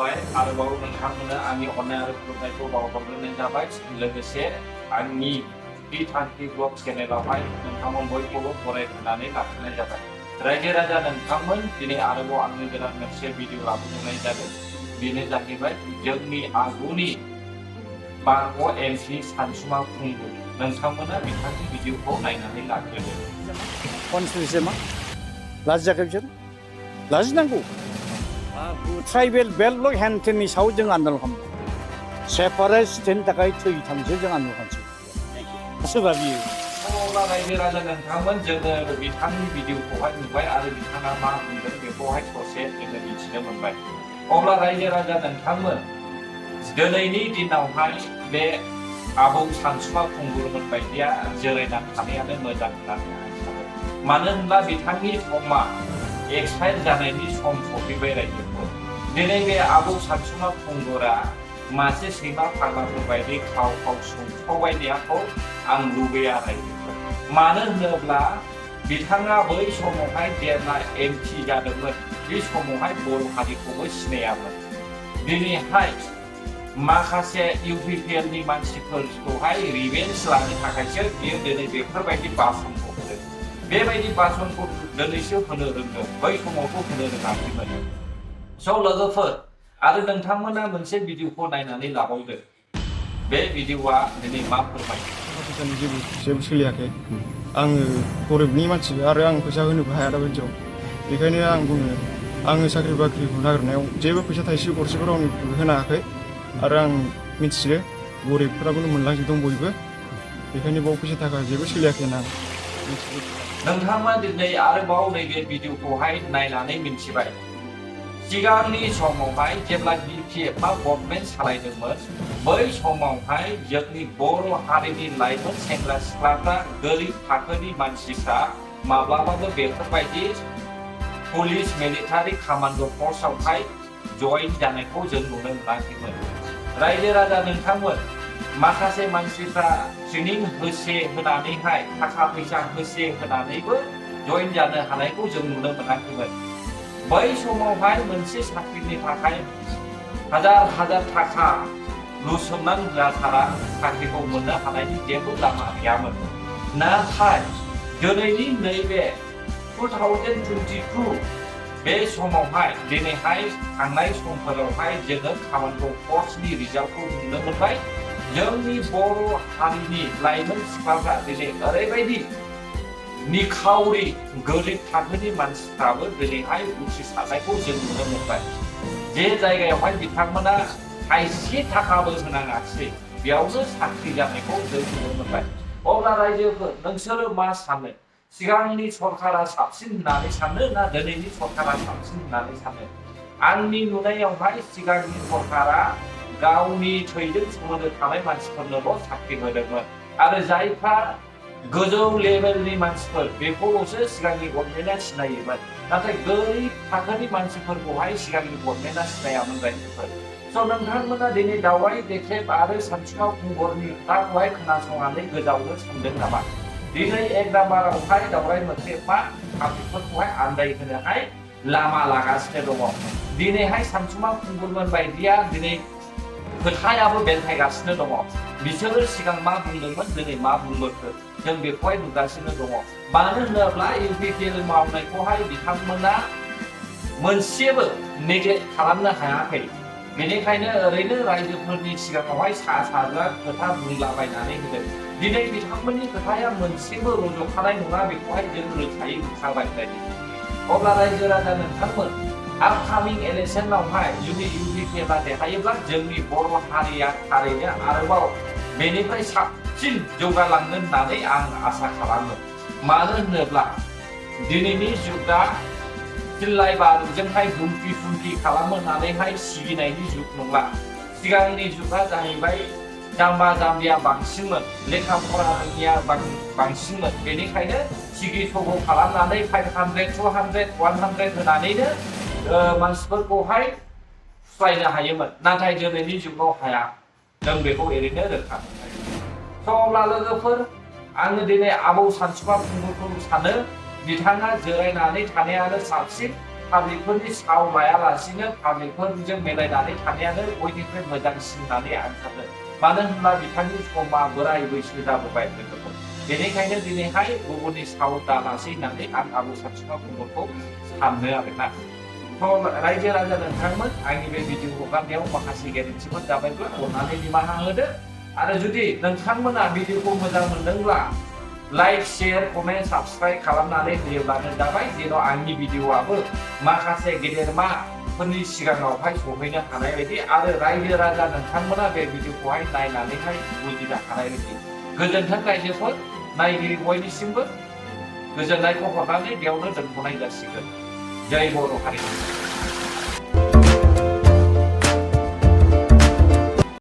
खुलुमबाय आरोबाव नोंथांमोननो आंनि अननाय आरो खुलुमनायखौ बावहरग्रोनाय जाबाय लोगोसे आंनि बि थांखि ब्लग चेनेलावहाय नोंथांमोन बयखौबो फरायनानै लाखिनाय जाबाय रायजो राजा नोंथांमोन दिनै आरोबाव आंनि गोदान मोनसे भिडिअ लाबोनाय जादों बेनो जाहैबाय जोंनि आगुनि बारग' एमपि सानसुमा खुंगुर नोंथांमोना बिथांनि भिडिअखौ नायनानै लाग्रोदो कनस्टिटिउसनमा लाजियाखै बिसोर लाजिनांगौ ट्राइबेल बेल्ट हेन्डटेननि सायाव जों आन्दलन खालामदों सेपारेट स्टेटनि थाखाय थैथामसो जों आन्दलन खालामसै सोरबा बियो अब्ला रायजो राजा नोंथांमोन जोङो बिथांनि भिडिअखौहाय नुबाय आरो बिथाङा मा बुंदों बेखौहाय ससे जोङो मिथिनो मोनबाय अब्ला रायजो राजा नोंथांमोन दिनैनि दिनावहाय बे आबौ सानसुमा खुंगुरमोन बायदिया जिरायना थानायानो मोजां होननानै आं सानो मानो होनब्ला बिथांनि समा एक्सपायार जानायनि सम सफैबाय रायजोफोर दिनै बे आबौ सानसुमा खुंगुरा मासे सैमा फाग्लाफोर बायदि खाव खाव सुंखावबायनायखौ आं लुबैया रायजोफोर मानो होनोब्ला बिथाङा बै समावहाय जेब्ला एमपि जादोंमोन बे समावहाय बर' हारिखौबो सिनायामोन दिनैहाय माखासे इउपिपिएलनि मानसिफोरखौहाय रिभेन्स लानो थाखायसो बियो दिनै बेफोरबायदि भाषणखौ होदों बेबायदि भाषणखौ दिनैसो होनो रोंदों बै समावथ' होनो रोङाखैमोन स' लोगोफोर आरो नोंथांमोना मोनसे भिडिअखौ नायनानै लाबावदो बे भिडिअआ दिनै मा फोरमायो जेबो सोलियाखै आङो गरिबनि मानसि आरो आं फैसा होनोबो हाया दा बायदियाव बेखायनो आं बुङो आङो साख्रि बाख्रिखौ नागिरनायाव जेबो फैसा थाइसे गरसेबो रावनिबो होनो हायाखै आरो आं मिथियो गरिबफोराबो मोनलांजोबदों बयबो बेखायनो बाव फैसा थाखा जेबो सोलियाखै होनना नोंथाङा दिनै आरोबाव नैबे भिडिअखौहाय नायनानै मिथिबाय सिगांनि समावहाय जेब्ला बिपिएफआ गभर्नमेन्ट सालायदोंमोन बै समावहाय जोंनि बर' हारिनि लाइमोन सेंग्रा सिख्लाफ्रा गोरिब थाखोनि मानसिफ्रा माब्लाबाबो बेफोरबायदि पुलिस मिलिटारि कमान्ड' फर्सआवहाय जइन जानायखौ जों नुनो मोनाखैमोन रायजो राजा नोंथांमोन माखासे मानसिफ्रा ट्रेनिं होसे होनानैहाय थाखा फैसा होसे होनानैबो जइन जानो हानायखौ जों नुनो मोनाखैमोन बै समावहाय मोनसे साख्रिनि थाखाय हाजार हाजार थाखा लुसोमनानै होआथारा साख्रिखौ मोननो हानायनि जेबो लामा गैयामोन नाथाय दिनैनि नैबे 2022 बे समावहाय दिनैहाय थांनाय समफोरावहाय जोङो कमान्ड' फर्सनि रिजाल्टखौ नुनो मोनबाय जोंनि बर' हारिनि लाइमोन सिख्लाफ्रा दिनै ओरैबायदि निखावरि गोरिब थाखोनि मानसिफ्राबो दिनैहाय उथ्रिसारनायखौ जों नुनो मोनबाय जे जायगायावहाय बिथांमोना थाइसे थाखाबो होनाङासै बेयावनो साख्रि जानायखौ जों नुनो मोनबाय अब्ला रायजोफोर नोंसोरो मा सानो सिगांनि सरकारा साबसिन होननानै सानो ना दिनैनि सरकारा साबसिन होननानै सानो आंनि नुनायावहाय सिगांनि सरकारा गावनि थैजों सोमोन्दो थानाय मानसिफोरनोल' साख्रि होदोंमोन आरो जायफ्रा गोजौ लेभेलनि मानसिफोर बेखौल'सो सिगांनि गभर्नमेन्टआ सिनायोमोन नाथाय गोरिब थाखोनि मानसिफोरखौहाय सिगांनि गभर्नमेन्टआ सिनायामोन रायजोफोर स' नोंथांमोना दिनै दावराय देख्रेब आरो सानसुमा खुंगुरनि खोथाखौहाय खोनासंनानै गोजावनो सानदों नामा दिनै एक नाम्बारावहाय दावराय मोख्रेबा पाब्लिकफोरखौहाय आन्दायहोनोहाय लामा लागासिनो दङ दिनैहाय सानसुमा खुंगुरमोन बायदिया दिनै खोथायाबो बेलथायगासिनो दङ बिसोरो सिगां मा बुंदोंमोन दिनै मा बुंबोखो जों बेखौहाय नुगासिनो दङ मानो होनोब्ला इउपिपिएल मावनायखौहाय बिथांमोना मोनसेबो नेग्लेक्ट खालामनो हायाखै बेनिखायनो ओरैनो रायजोफोरनि सिगाङावहाय सा साज्रा खोथा बुंलाबायनानै होदों दिनै बिथांमोननि खोथाया मोनसेबो रज'खानाय नङा बेखौहाय जों रोखायै नुखाबाय अब्ला रायजो राजा नोंथांमोन आपकामिं इलेक्सनावहाय जुदि इउपिपिएलआ देरहायोब्ला जोंनि बर' हारिया थारैनो आरोबाव बेनिफ्राय साबसिन जौगालांगोन होननानै आं आसा खालामो मानो होनोब्ला दिनैनि जुगा सिल्लाय बारुजोंहाय दुमकि फुमकि खालामनानैहाय सिगिनायनि जुग नंला सिगांनि जुगा जाहैबाय जाम्बा जाम्बिया बांसिनमोन लेखा फरा रोङिया बांसिनमोन बेनिखायनो सिगि सग' खालामनानै 500 200 100 होनानैनो मानसिफोरखौहाय फुस्लायनो हायोमोन नाथाय दिनैनि जुगाव हाया जों बेखौ ओरैनो रोखा स' अब्ला लोगोफोर आङो दिनै आबौ सानसुमा खुंगुरखौ सानो बिथाङा जिरायनानै थानायानो साबसिन पाब्लिकफोरनि साव लायालासिनो पाब्लिकफोरजों मिलायनानै थानायानो बयनिख्रुइ मोजांसिन होननानै आं सानो मानो होनब्ला बिथांनि समा बोराय बैसो जाबोबाय लोगोफोर बेनिखायनो दिनैहाय गुबुननि साव दालासै होननानै आं आबु सानसुमा ब्रह्मखौ सानो आरोना रायजो राजा नोंथांमोन आंनि बे भिडिअ हगारनायाव माखासे गोरोन्थिफोर जाबायब्ला अननानै निमाहा होदो आरो जुदि नोंथांमोना भिडिअखौ मोजां मोनदोंब्ला लाइक शेयार कमेन्ट साबस्क्राइब खालामनानै होयोब्लानो जाबाय जेन' आंनि भिडिअआबो माखासे गेदेरमाफोरनि सिगाङावहाय सहैनो हानाय बायदि आरो रायजो राजा नोंथांमोना बे भिडिअखौहाय नायनानैहाय बुजिनो हानाय बायदि गोजोन्थों रायजोफोर नायगिरि बयनिसिमबो गोजोननायखौ हरनानै बेयावनो दोनथ'नाय जासिगोन जय बर' हारि